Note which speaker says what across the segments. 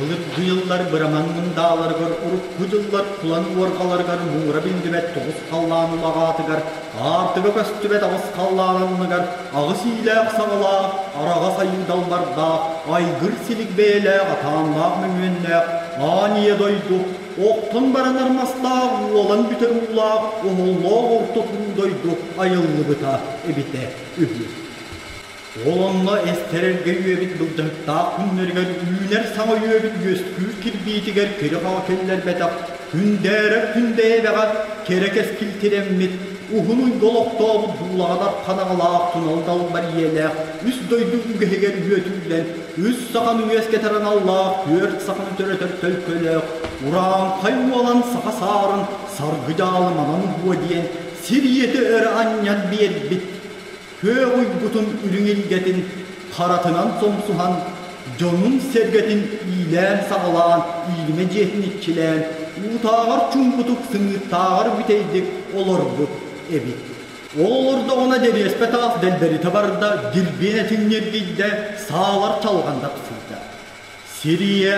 Speaker 1: Былыргы дьыллар быраман мындааларыгар, урукку дьыллар кулан уорҕаларыгар муҥура биллибэт тоҕус халлаан улаҕаатыгар, аартыга көстүбэт аҕыс халлаан анныгар аҕыс иилээх-саҕалаах, араҕас айыы далбардаах, айгыр-силик бэйэлээх атааннаах мөҥүөннээх аан ийэ дойду, охтон баранар мастаах, уолан бүтэр уулаах, оһоллоох орто туруу дойду айыллыбыта эбитэ үһү. Ол онно эстэрэргэ үөбүт былдьаһыктаах күннэригэр үүнэр саҥа үөбүт үөскүүр кирбиитигэр кири-хаҕа киллэрбэтэх күндээрэр күндэйэбэҕэ кэрэ кэскил тирэммит, уһун уйга олохтообут дуулаҕа ханаҕалаах тунал далбар ийэлээх үс дойду үгэһигэр үөтүллэн, үс саханы үөскэтэр аналлаах, түөрт саханы төрөтөр төлкөлөөх, урааҥхай уолан саха саарын саргы дьаалы манан уһуо диэн сир ийэтэ өрө анньан биэрбит Күөх уйгутун үрүҥ илгэтин харатынан сомсуһан, дьонун-сэргэтин иилээн-саҕалаан, иилимэ дьиэтин иччилээн, уутааҕар чуумпутук, сымыыттааҕар бүтэйдик олорбут эбит. Ол олордоҕуна дэриэспэ таас дэлбэритэ барда, дирбиэн этиҥ ньиргийдэ, саалар чалҕан тахсыйда. Сир ийэ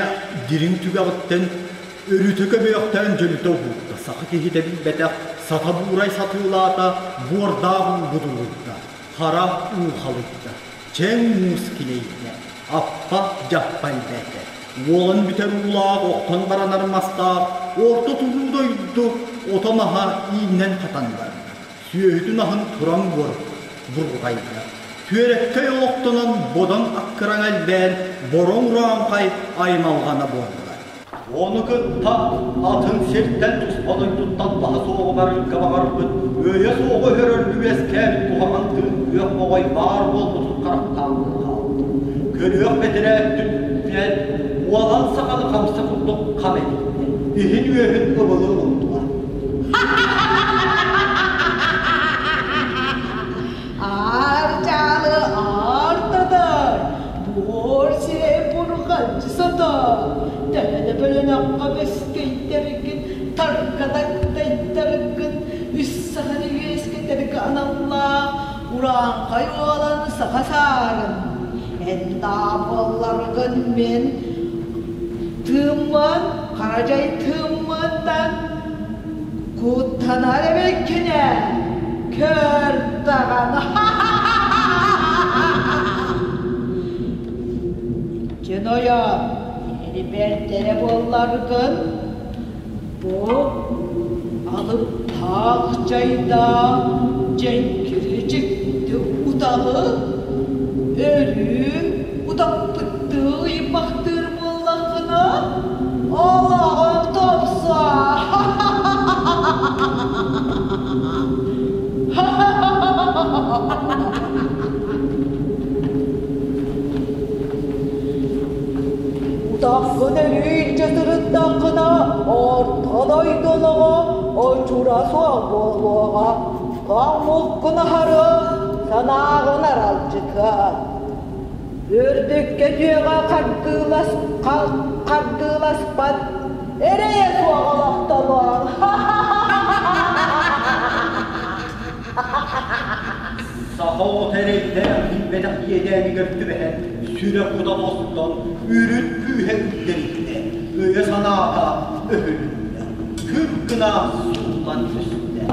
Speaker 1: дириҥ түгэҕиттэн өрүтэ көбүөхтээн дьөлүтэ уһуурда, саха киһитэ билбэтэх сата буурай сатыылаата, буордаах уу будулуйда, хара уу халыйда, чэҥ муус килэйдэ, аппа дьаппа элбээтэ. Уолан бүтэр уулаах, охтон баранар мастаах, орто туруу дойду ото-маһа ииннэн хатан барда. Сүөһүтүн аһын туран буор бурҕайда. Түөрэккэй олохтонон бодоҥ аккыраҥ элбээн, бороҥ урааҥхай аймалҕана буолла. Ону кытта атын сиртэн туспа дойдуттан баһа суоҕу барыырга баҕарбыт, өйө суоҕу өһөрөр үөскээбит куһаҕан тыын күөх моҕой баар буолбутун харахтаан хаалбыт. Көрүөх бэтэрээ өттүттэн уолан саханы хамса курдук хам этитте, иһин-үөһүн ыбылы уһуктулар.
Speaker 2: Аар дьаалы аар татар, буор сирэй бурҕаччы сатар, төһө да бөлөнөххө бөскөйдөргүн, таргататтайдаргын, үс саханы үөскэтэргэ аналлаах урааҥхай уолан саха саарын. Эн даа буолларгын мин тыыммын, харадьай тыыммыттан Куттанар эбиккин ээ, көр даҕаны Иккин ойон, эрибэрдэрэ буолларгын, бу алыптаах чайдаах дьэҥкири дьикти утаҕы өрүү утаппыттыы ыймахтыыр буоллаххына, олоҕум тупсуо. Утаххын өрүү илдьэ сырыттаххына, орто дойду олоҕо очура суох буолуоҕа. Тоҥмуккун аһары, санааҕын аралдьытыа. Үрдүккэ дьиэҕэ хардыылас хардыыласпат эрэйэ суох олохтонуоҥ.
Speaker 1: Саха оҕото эрэйдээх билбэтэх иэдээнигэр түбэһэн, сүрэх кута тостон, үрүт күүһэ үллэриттэ, өйө-санаата өһүлүннэ, күр гына сууллан түстэ.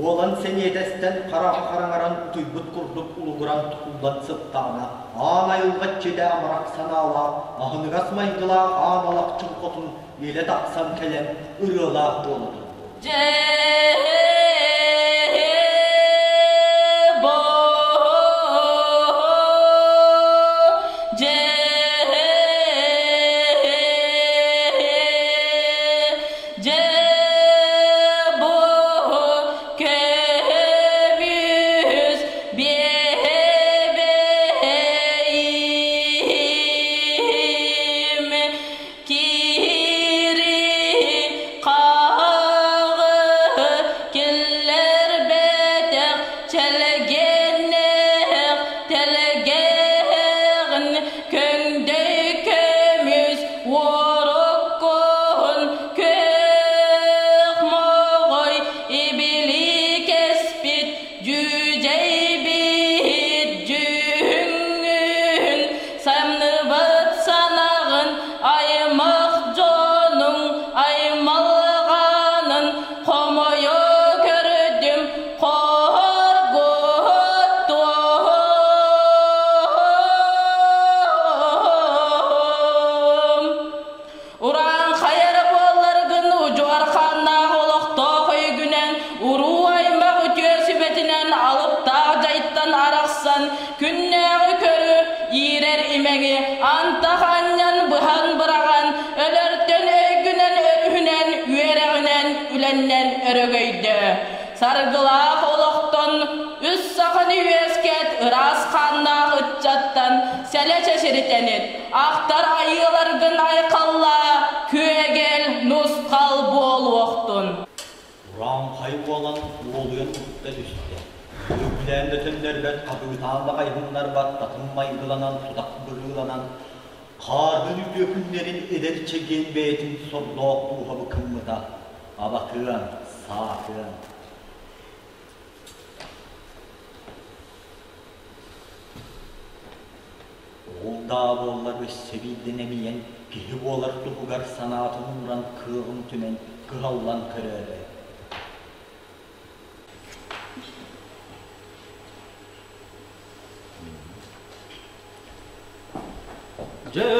Speaker 1: Уолан сэниэтэстэн хараҕа хараҥаран утуйбут курдук улугуран тутуллан сыттаҕына, аан айылҕа иччитэ амарах санаалаах, аһыныгас майгылаах аан алахчын хотун илэ тахсан кэлэн ырыалаах буола турбут.
Speaker 3: Дьэ бу көмүс биэбэйим кири хаҕы кэһэйдэ. дьонтон арахсан, күннээҕи көрү, иирэр имэҥи антах анньан быһан быраҕан, өлөртөн өйгүнэн өрүһүнэн, үөрэҕинэн, үлэннэн өрөгөйдөө. Саргылаах олохтон үс саханы үөскэт ыраас хааннаах ыччаттан сэлэ чэчиритэнит, ахтар айыыларгын айхаллаа, күөгэл, нусхал буолуохтун.
Speaker 1: Урааҥхай буолан уолуйан уһукта түстэ. Үгүлээн да төннөрбөт, хаһыытаан да хайыһыннарбат, татым майгыланан, тутах быһыыланан, хаардын үтүө күннэрин эдэр чэгиэн бэйэтин сордоох дууһа быкыммыта, абатыан, саатыан. Ол даа буоллар өссө биирдэ нэмийэн, киһи буолар туһугар санаатын ууран кыаҕын түмэн, кыһаллан көрөөрө. Дьэ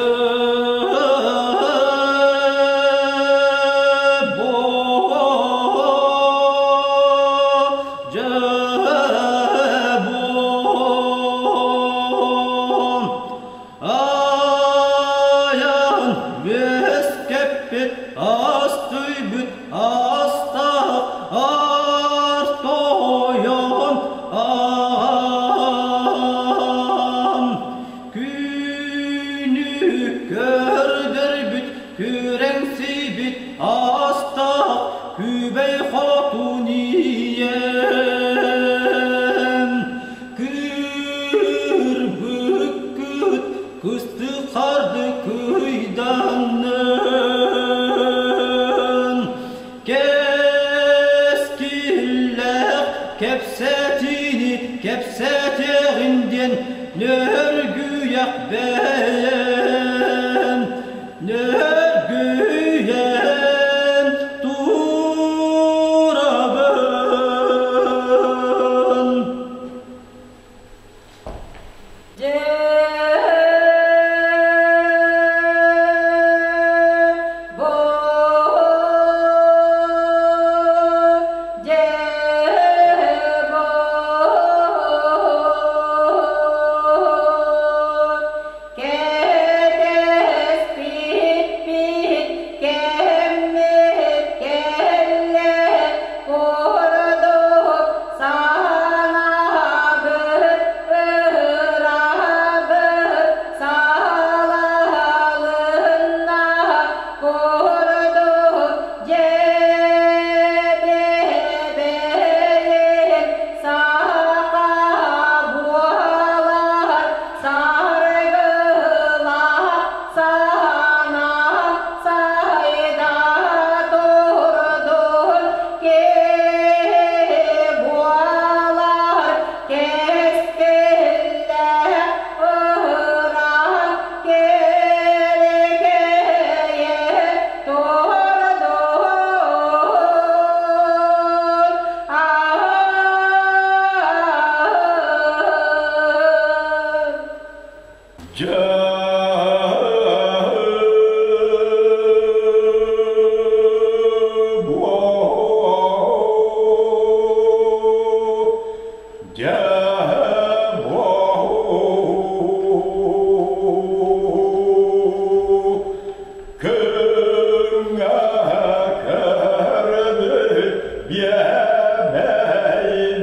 Speaker 1: Айан үөскэппит астыйбыт астаах ар тойон аҕам Күнү көрдөрбүт күрэҥсийбит астаах күбэй хотун ийэм Кырбыккыт кыстык харды кыйданнын Кэскиллээх кэпсэтиини кэпсэтиэҕин диэн нөргүйэх бэйэм нөргүйэн турабын.
Speaker 2: Кэтэспиппит кэммит кэллэ курдук санаабыт ырабыт салалынна курдук дьэбэбэйин саха буолар саргылаах санаа сайда турдун киһи буолар кэскиллээх ыраах кэлэкэйэ турдун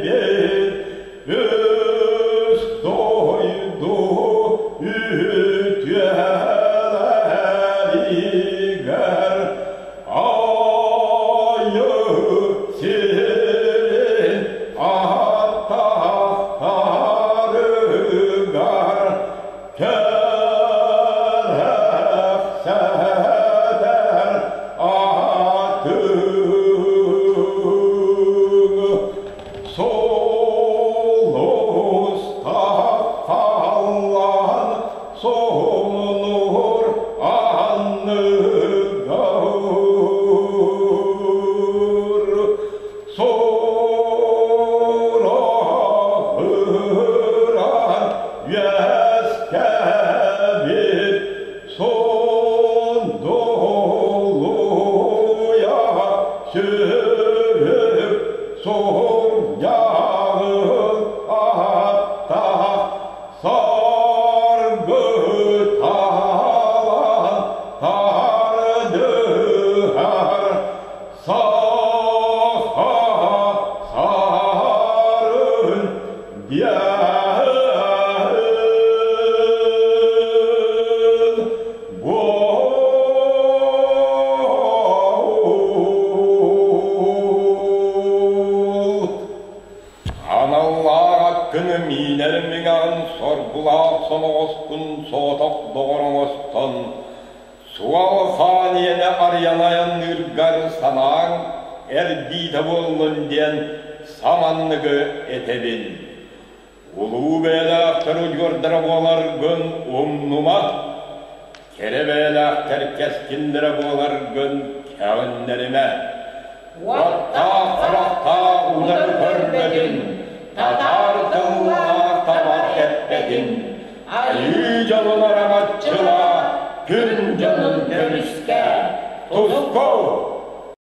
Speaker 4: Биэмэйбит Үс дойду үтүөлэригэр айы сирин аттахтарыгар кэрэхсэтэр атыҥ Сулустахаллан суһумнуур анныгар Сураҕыран үөскэ Миинэр миҥэҕин соргулаах соноҕоскун соҕотох доҕор оҥостон, суол хаан иэнэ арыйан айанныыргар санааҥ эрдиитэ буоллун диэн саманныгы этэбин. Улуу бэйэлээхтэр удьуордара буоларгын умнума, кэрэ бэйэлээхтэр кэскиллэрэ буоларгын кэҕиннэримэ. Уоттаах харахтаах утары көрбөтүн, татаар тыллаах табар эппэтин, айыы дьонун араҥаччылаа, күн дьонун көмүскээ. Туску!